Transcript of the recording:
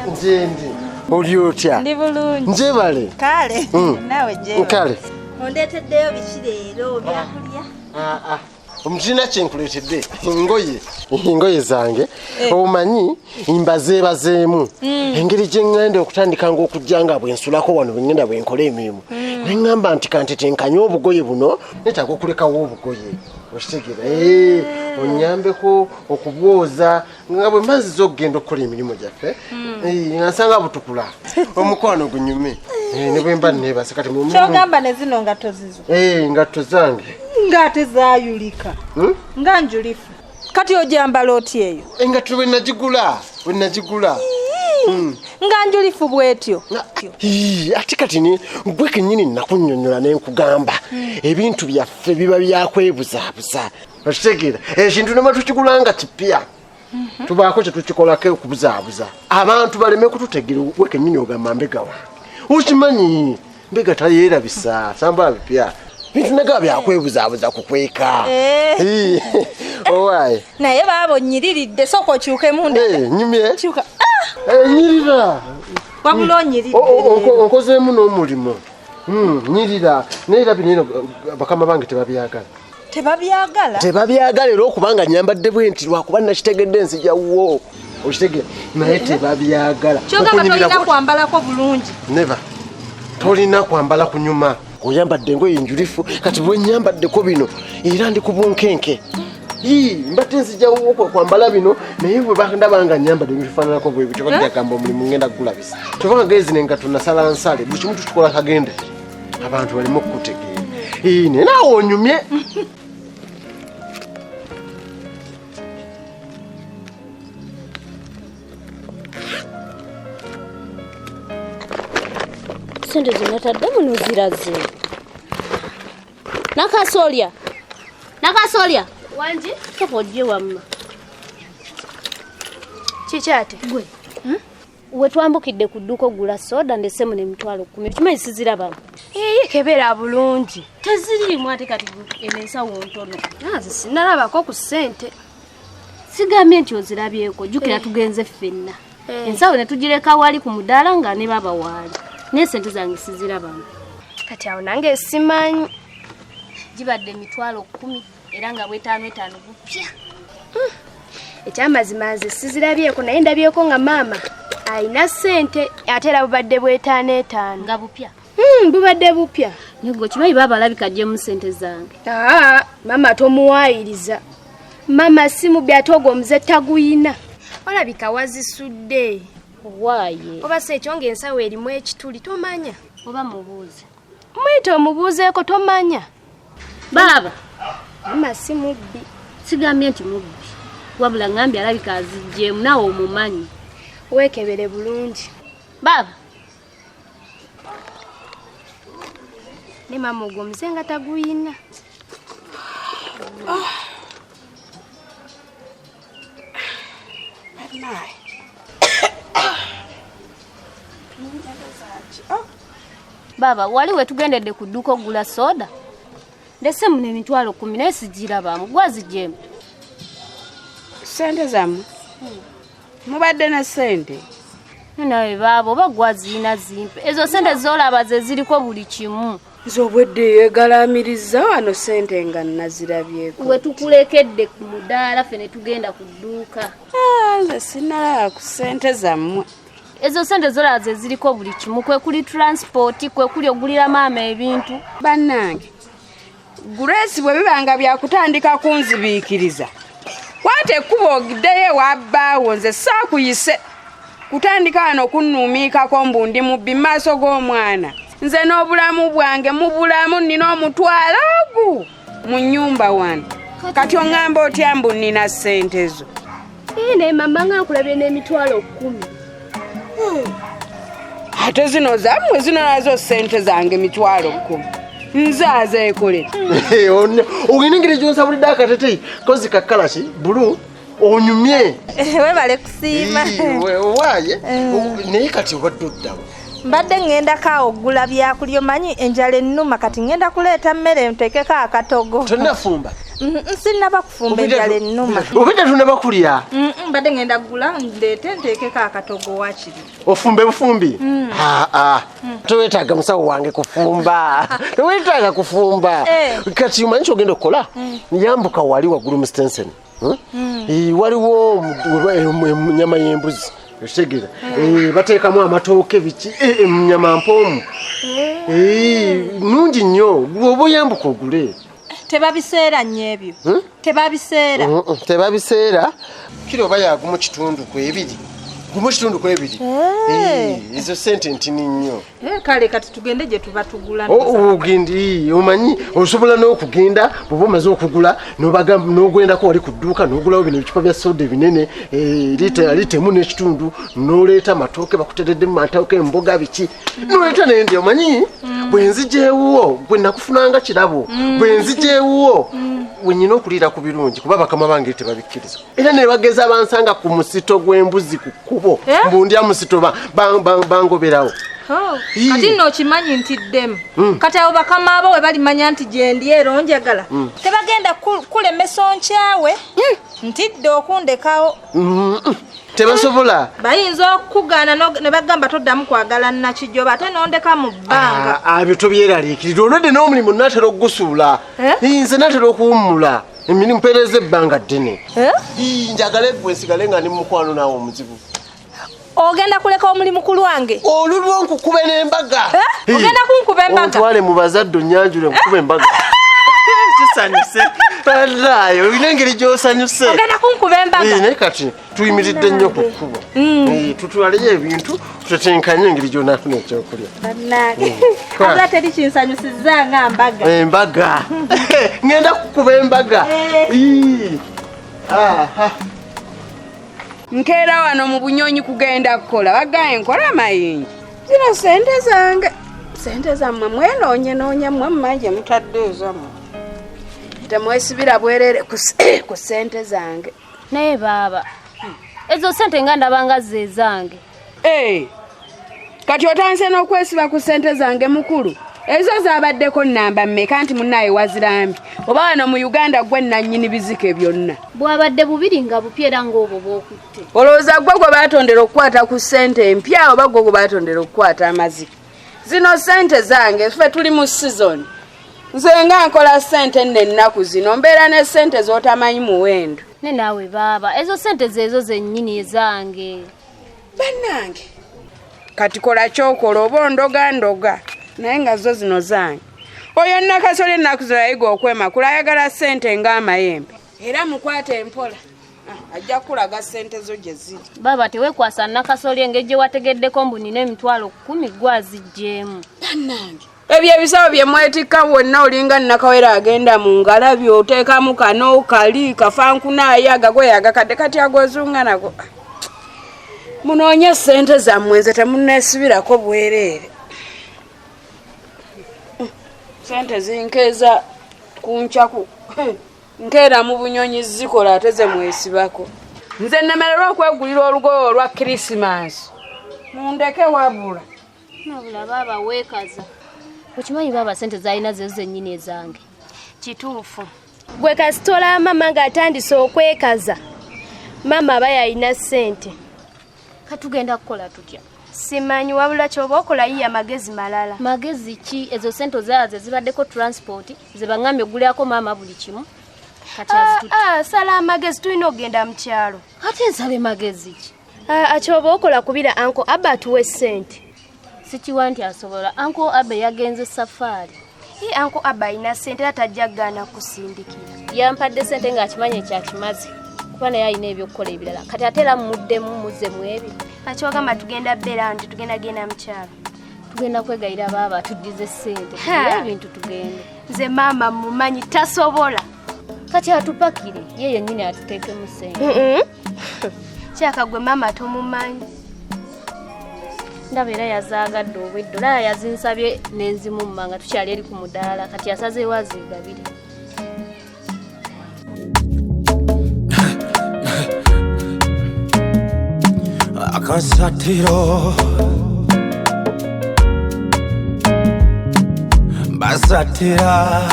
Njendi. Oli otya? Ndi bulungi. Njebale. Kale. Naawe jebale. Kale. Ondeeteddeyo biki leero byakulya? Ah, ah. Omukirina kyenkuleetedde engoye, engoye zange omanyi mbazeebazeemu engeri gye ŋŋenda okutandikanga okujja nga bwe nsulako wano bwe ŋŋenda bwe nkola emirimu ne ŋŋamba nti kantetenkanye obugoye buno, neetaaga okulekawo obugoye, okitegeera? Onyambeko okubwoza nga bwe mazza okugenda okukola emirimu gyaffe, nga nsanga butukula, omukwano gunyume. Ne bwe mba neebase kati mu Kyogamba ne zino ngatto zizo? Ngatto zange. Ng'ate zaayulika. Nga njulifu. Kati ogyambala otya eyo? Engatto bwe nagigula, bwe nagigula. Nga njulifu bw'etyo. Ii, ate kati ni gwe kennyini nakunnyonnyola ne nkugamba ebintu byaffe biba byakwebuzaabuza, okitegeera? Ekintu ne bwe tukigula nga kipya, tubaako kye tukikolako okubuzaabuza abantu baleme kututegera. Gwe kennyini ogamba mbega wange, okimanyi mbega tayeerabisa sambala bipya, bintu nagaba byakwebuzaabuza kukweka. Ii, owaaye. Naye baaba onnyiriridde, sooka okyukemu ndala. Nyumye. Kyuka. Nyirira. Wabula onnyiridde leero. Onkozeemu n'omulimu. Nyirira naye era bino eno bakama bange tebabyagala. Tebabyagala? Tebabyagala, era okubanga nyambadde bwe nti lwakuba nakitegedde nzijawo, okitegera? Naye tebabyagala. Kyogamba Okunyirira tolina kwambalako bulungi? Never, tolina kwambala kunyuma oyambadde engoye njulifu. Kati bwe nyambaddeko bino era ndi ku bunkenke. Ii, mbadde nzijawo kwambala bino, naye bwe bandaba nga nyambadde bifaananako bwe bityo bajja gamba omulimu ngenda kugulabisa. Kyova nga zino engatto nasala nsale, buli kimu tukikola kagendere abantu baleme okukutegeera. Ii, naye naawe onyumye. Sente zenatadde muno ziraze. Nakasolya, Nakasolya. Wangi? Sooka ojje wamma. Kiki ate? Gwe we twambukidde ku dduuka ogula soda, ndese muno 100,000, okimanyi sizirabamu. Eyi, kebera bulungi. Teziriimu, ate kati eno ensawo ntono. Nze sinalabako ku ssente. Sigambye nti ozirabyeko, jjukira tugenze ffenna. Ensawo ne tugireka wali ku mudaala nga ne baba waali, naye sente zange sizirabamu. Kati awo nange simanyi. Gibadde 100,000 era nga bwetaano etaano bupya. Ekyamazima nze sizirabyeko, naye ndabyeko nga maama ayina ssente, ate era bubadde bwetaano etaano. Nga bupya. Bubadde bupya. Naye gwe okimanyi baaba alabika aggyemu sente zange. Aa, maama tomuwaayiriza, maama si mubbi, ate ogwo omuze taguyina. Olabika wazisudde. Waaye. Oba si ekyo ng'ensawo erimu ekituli, tomanya. Oba mubuuze. Muyite omubuuzeeko, tomanya. Baaba. Maama si mubbi. Sigambye nti mubbi, wabula ngambye alabika aziggyemu, naawe omumanyi. Weekebere bulungi. Baaba. Ne maama ogwo omuze nga taguyina. Bannaaye. Baaba, wali wetugendedde ku dduuka okugula soda, ndese muno 100,000 naye sigirabamu, gwaziggyemu. Ssente zammwe? Mubadde ne ssente? Nawe baaba, oba gwaziyina zimpe, ezo sente zolaba ze ziriko buli kimu. Nze obwedde yeegalamiriza wano, ssente nga nazirabyeko. We tukulekedde ku mudaala ffe ne tugenda ku dduuka. Ah, nze sinnalaba ku ssente zammwe. Ezo sente zolaba ze ziriko buli kimu, kwe kuli transport, kwe kuli ogulira maama ebintu. Bannange, Grace, bwe biba nga byakutandika kunzibiikiriza, kwata ekkubo ogiddeyo ewa bbaawo. Nze saakuyise kutandika wano kunnuumiikako mbu ndi mubbi mu maaso g'omwana. Nze n'obulamu bwange mu bulamu nnina omutwalo ogu mu nnyumba wano, kati oŋŋamba otya mbu nnina ssente zo? Ee, naye mama nga nkulabye n'10,000. Ate zino zammwe, zino nazo ssente zange 10,000, nze azeekolera. Olina engeri gyonsabulidde akateteyi kozi kakalaki bulu, onyumye. Webale kusiima. Waaye, naye kati obadde oddawo? Mbadde ŋŋendako awo okugula byakulya, omanyi enjala ennuma, kati ŋŋenda kuleeta mmere nteekeko akatogo. Tonnafumba? Sinnaba kufumba, enjala ennuma. Obedda tunaba kulya? Mbadde ŋŋenda kugula ndeete nteekeko akatogo wakiri. Ofumbe bufumbi? Aa, tewetaaga musawo wange kufumba, tewetaaga kufumba. Kati omanyi kyogenda okukola? Yambuka wali waggulu mu Stenson. Waliwo enyama y'embuzi, okitegeera? Bateekamu amatooke biki, enyama mpoomu, nungi nnyo. Oba oyambuka ogule. Tebabiseera nnyo ebyo? Tebabiseera? Tebabiseera. Kiro oba yagumu kitundu ku ebiri, gumu kitundu ku ebiri. Ezo sente ntini nnyo. Kale kati tugende gye tuba tugula. Ogendi, omanyi osobola n'okugenda bw'oba omaze okugula n'ogendako wali ku dduuka n'ogulawo bino ebicupa bya soda ebinene, liita emu n'ekitundu, n'oleeta amatooke, bakutereddemu matooke, emboga biki, n'oleeta nendi. Omanyi bwe nzija ewuwo, bwe nakufunanga kirabo, bwe nzija ewuwo bwe nyina okuliira ku birungi, kuba bakama bange tebabikkiriza, era ne bageza bansanga ku musito gw'embuzi ku kkubo, mbu ndya musito, bangoberawo. Kati nno okimanyi nti ddemu kati abo bakama abo we balimanya nti gyendi era onjagala, tebagenda kulemesa onkyawe, ntidde okundekawo. Tebasobola. Bayinza okukugaana ne bagamba toddamu kwagala Nakijjoba, ate nondeka mu bbanga. Ebyo tobyeraliikirira, olwedde n'omulimu natera okugusuula. Nze natera okuwummula emirimu, mpeereza ebbanga ddene. Njagala eggwe nsigale nga ndi mukwano naawe omuzibu. Ogenda kuleka omulimu ku lwange? Olulwo nkukube n'embaga. Ogenda kunkuba embaga? Ontwale mu bazadde onnyanjule, nkukube embaga. Kisanyuse talaayo, olina engeri gy'osanyuse. Ogenda kunkuba embaga? Naye kati tuyimiridde nnyo ku kkubo, tutwaleyo ebintu tutetenkanye engeri gy'onaafuna ekyokulya. Abula teri kinsanyusizza nga mbaga. Embaga, ŋŋenda kukuba embaga. Nkeera wano mu bunyonyi kugenda kukola, bagaye nkola amayinja. Zino sente zange, sente zammwe mwenoonyenoonya mmwe, mumanje mutadde ezammwe, temwesibira bwerere ku sente zange. Naye baaba, ezo sente nga ndabanga ze zange. Kati otandise n'okwesiba ku sente zange mukulu? Ezo zabaddeko nnamba mmeka nti munnaye wazirambye? Oba wano mu Uganda gwe nannyini bizike byonna? Bwabadde bubiri nga bupya era ng'obwo bw'okutte. Olowooza gwe gwe baatondera okukwata ku ssente empya oba gwe gwe baatondera okukwata amazike? Zino ssente zange, ffe tuli mu season. Nze nga nkola ssente nno ennaku zino, mbeera ne ssente z'otamanyi muwendo. Ne naawe baaba, ezo ssente zeezo zennyini ezange. Bannange, kati kola kyokola oba ondoga ndoga, naye nga zo zino zange. Oyo Nakasole ennaku zino yayiga okwemakula, ayagala ssente ng'amayembe. Era mukwate empola, ajja kulaga ssente zo gye ziri. Baaba, teweekwasa Nakasole, engeri gye wategeddeko mbu nina 100,000 gwe aziggyemu. Bannange, ebyo ebisawo bye mwetikka wonna olinga Nakawere agenda mu ngalabi, oteekamu kano kali kafankunaayo agagoye agakadde, kati agozunga nago. Munoonye ssente zammwe, nze temunneesibirako bwereere. Sente zinkeeza kunkyaku, nkeera mu bunyonyi zikola, ate ze mwesibako. Nze nnemererwa okwegulira olugoye olwa Kirisimansi, mundeke wabula. Nabula baaba, weekaza. Okimanyi baaba, sente zalina zezo zennyini ezange. Kituufu, gwe kasitola mama ng'atandise okwekaza, maama aba yalina ssente. Katugenda kukola tutya? Simanyi, wabula kyoba okola yiya magezi malala. Magezi ki? Ezo sente ozala ze zibaddeko transport, ze baŋŋambye ogulirako maama buli kimu. Kati azitutte. Sala amagezi, tulina okugenda mu kyalo. Ate nsale magezi ki? Kyoba okola kubira Uncle Abba atuwe ssente. Sikiwa nti asobola. Uncle Abba yagenze safaari. Ye Uncle Abba alina ssente era tajja kugaana kusindikira. Yampadde ssente ng'akimanyi ekyakimaze, kuba naye alina ebyokukola ebirala. Kati ate era muddemu muzze mu ebyo. Akyogamba tugenda bbeera nti tugenda genda mu kyalo. Tugenda kwegayira baaba tuddize ssente, tugule ebintu tugende. Nze maama mumanyi, tasobola. Kati atupakire ye yennyini atuteekemu ssente. Kyaka gwe maama tomumanyi. Ndaba era yazaagadde obwedde, olaba yazinsabye n'enzimumma nga tukyali eri ku mudaala, kati yasazeewo azigabire. Akasatiro. Mbasatira.